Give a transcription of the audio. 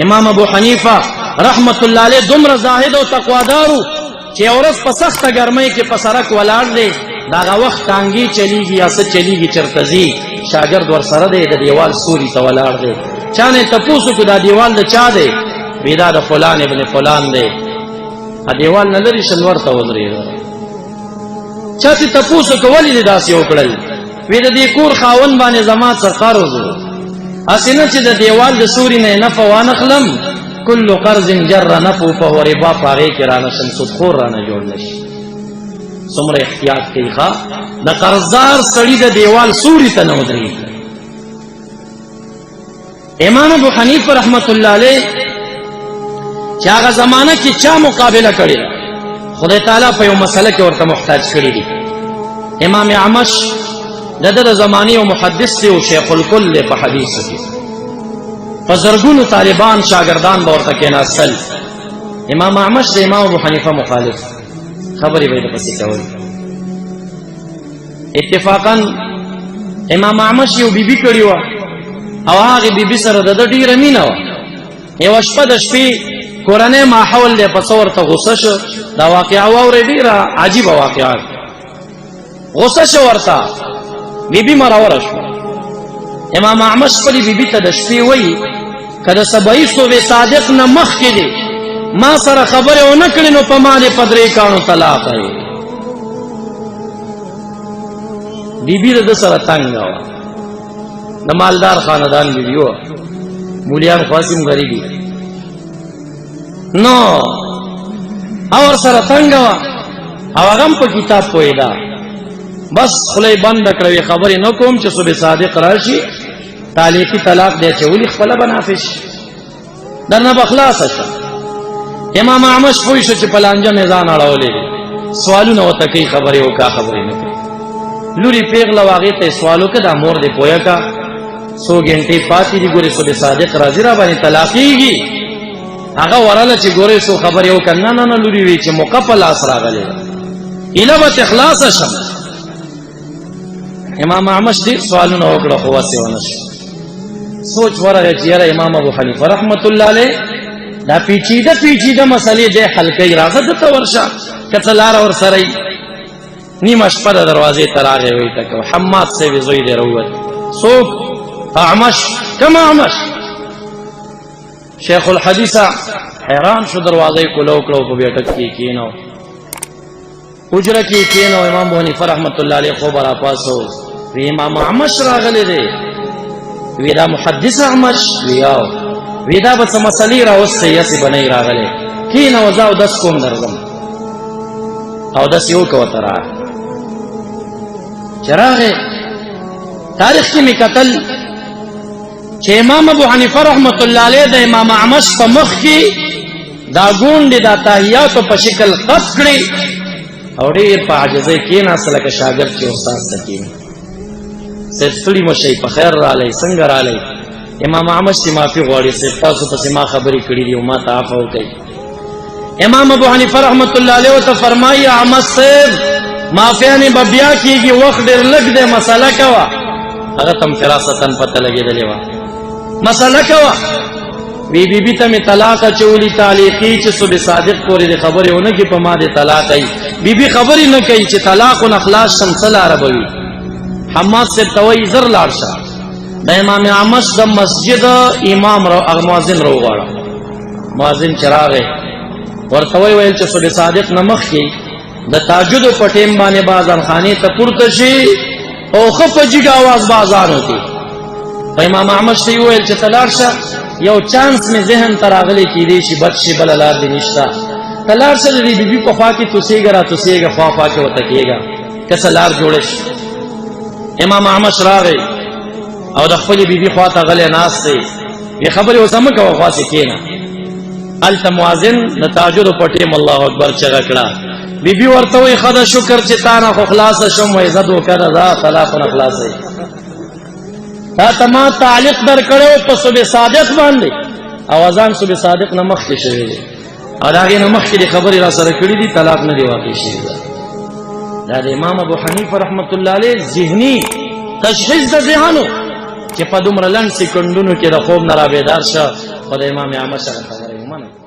امام ابو حنیفه رحمت الله علیه دومره زاهد او تقوادارو چې ورځ په سخته ګرمۍ کې په سړک ولاړ دی، دغه وخت ټانګې چلیږي یا څه چلیږي چرته ځي، شاګرد ورسره دی، د دیوال سوري ته ولاړ دی. چا نه تپوس وکړو دا دیوال د چا دی؟ وی دا د فلان ابن فلان دی. ا دیوال نه لرې شل ورته ودرېده. چا چې تپوس وکړو ولې دې داسې وکړل؟ وی د دې کور خاوند باندې زما څه قرض و، هسې نه چې د دیوال د سوري نه یې نفع وانخلم، کل قرض جر نفع فهو ربا، په هغې کې رانه شم، سودخور رانه جوړ نه شي. څومره احتیاط کوي ښه، د قرضدار سړي د دیوال سوري ته نه ودرېږي. امام ابو حنیفه رحمت الله علیه چې هغه زمانه کې چا مقابله کړې ده، خدای تعالی په یو مسله کې ورته محتاج کړي دي. امام اعمش د ده د زمانې یو محدث دی او شیخ الکل دی په حدیث کې، په زرګونو طالبان شاګردان به ورته کېناستل. امام اعمش د امام ابو حنیفه مخالف، خبرې به یې پسې کولې. اتفاقا امام اعمش یو بیبي کړې وه او هغې بیبي سره د ده ډېره مینه وه. یوه شپه د شپې کورنی ماحول دی، په څه ورته غوسه شو. دا واقعه واورئ، ډېره عجیبه واقعه ده. غوسه شو ورته، بیبي مروره شوه. امام اعمش خپلې بیبي ته د شپې وایي که د سبعي صبح صادق نه مخکې دی ما سره خبرې ونه کړې نو په ما دې په درې کاڼو طلاق دی. بیبي د ده سره تنګه وه، د مالدار خاندان بیبي وه، مولیان خو هسې هم غریب دي، نو او سره تنګه وه او هغه هم په کتاب پوهېده. بس خوله یې بنده کړه، وې خبرې نه کوم چې صبح صادق راشي تعلیقي طلاق دی اچولي، خپله به نافذ شي، درنه به خلاصه شه. امام اعمش پوه شو چې په لانجه مې ځان اړولی دی، سوالونه ورته کوي، خبرې وکړه، خبرې نه کوي. لوري پېغله وه، هغې ته یې سوال وکړه، دا مور دې پوهه که څو ګنټې پاتې دي، ګورې صبح صادق راځي را باندې طلاقېږي. هغه ورله چې ګورې څو خبرې وکړه، نه نه نه لوري وی چې موقع په لاس راغلې ده، ایله به ترې خلاصه شم. امام اعمش ډېر سوالونه وکړه خو وسې ونه شو. سوچ ورغی چې یاره امام ابو حنیفه رحمت الله علیه دا پیچیده پیچیده مسلې دی حل کوي، راځه ده ته ورشه که څه لاره ورسره وي. نیمه شپه د دروازې ته راغی، وایي ټکو حماد صاحب یې زوی دی راووت. څوک؟ اعمش. کوم اعمش؟ شیخ الحدیث حیران شو، دروازه یې کولو کړو، په بیټک کې کېنو، حجره کې کېنو. امام ابو حنیفه رحمت الله علیه خوب را پاسو، وی امام اعمش راغلی دی. وی دا محدث اعمش؟ وی یاو. وی دا به څه مسلې راوستې، هسې به نه راغلی، کېنه وځه اودس کوم درځم. اودس یې وکړه، ورته راغی. چې راغی تاریخ کې مې کتل چې امام ابو حنیفه رحمت الله علیه د امام اعمش په مخ کې دا ګونډې دا تحیاتو په شکل قط کړې او ډېر په عاجزۍ کېناست لکه شاګرد چې استاد ته کېني. صاحب ستړي مه شئ، په خیر راغلی، څنګه راغلی؟ امام اعمش چې معافي غواړي، صاحب تاسو پسې ما خبرې کړې دي او ما ته عفو وکړئ. امام ابو حنیفه رحمت الله علیه ورته فرمایي اعمش صاحب معافیانې به بیا کېږي، وخت ډېر لږ دی، مسله کوه. هغه ته هم فراستاً پته لګېدلې وه، مسله کوه. وی بی بی ته مې طلاق اچولي تعلیقي چې صبح صادق پورې دې خبرې ونه کړي، په ما دې طلاق ای. بی بی خبرې نه کوي چې طلاق نه خلاص شم څه لاره به وي. حماد صاحب ته وایي زر لاړ شه د امام اعمش د مسجد امام رو هغه مؤذن راوغواړه. مؤذن چې راغی ورته ویل چې صبح صادق نه مخکې د تاجد په ټیم باندې بازار خانې ته پورته شي او ښه په جګ اواز بازار وکړي. په امام احمد ته وویل چې ته لاړ شه، یو چانس مې ذهن ته راغلی کېدی شي بچ شي، بله لار دې نشته، ته لاړ شه د دې بیبي په خوا کې توسېږه را توسېږه، خوا خوا کې ورته کېږه که څه لار جوړه شي. امام احمد راغی او د خپلې بیبي خوا ته غلی ناست دی، وی خبرې اوس مه کوه، خوا سې کېنه. هلته مؤذن د تهجد په ټیم الله اکبر چغه کړه. بیبي ورته وایي ښه ده شکر چې تا نه خو خلاصه شوم. وایي زه دوکه ده، دا طلاق نه خلاصوي، تا ته ما تعلیق در کړی په صبح صادق باندې او اذان صبح صادق نه مخکې شوی دی او د هغې نه مخکې دې خبرې را سره کړې دي، طلاق نه دی واقع شوی. دا د امام ابو حنیفه رحمت الله علیه ذهني تشخیص د ذهنو چې په دومره لنډ سیکنډونو کې د خوب نه را بیدار شه. خو د امام اعمش هغه خبره یې ومنله.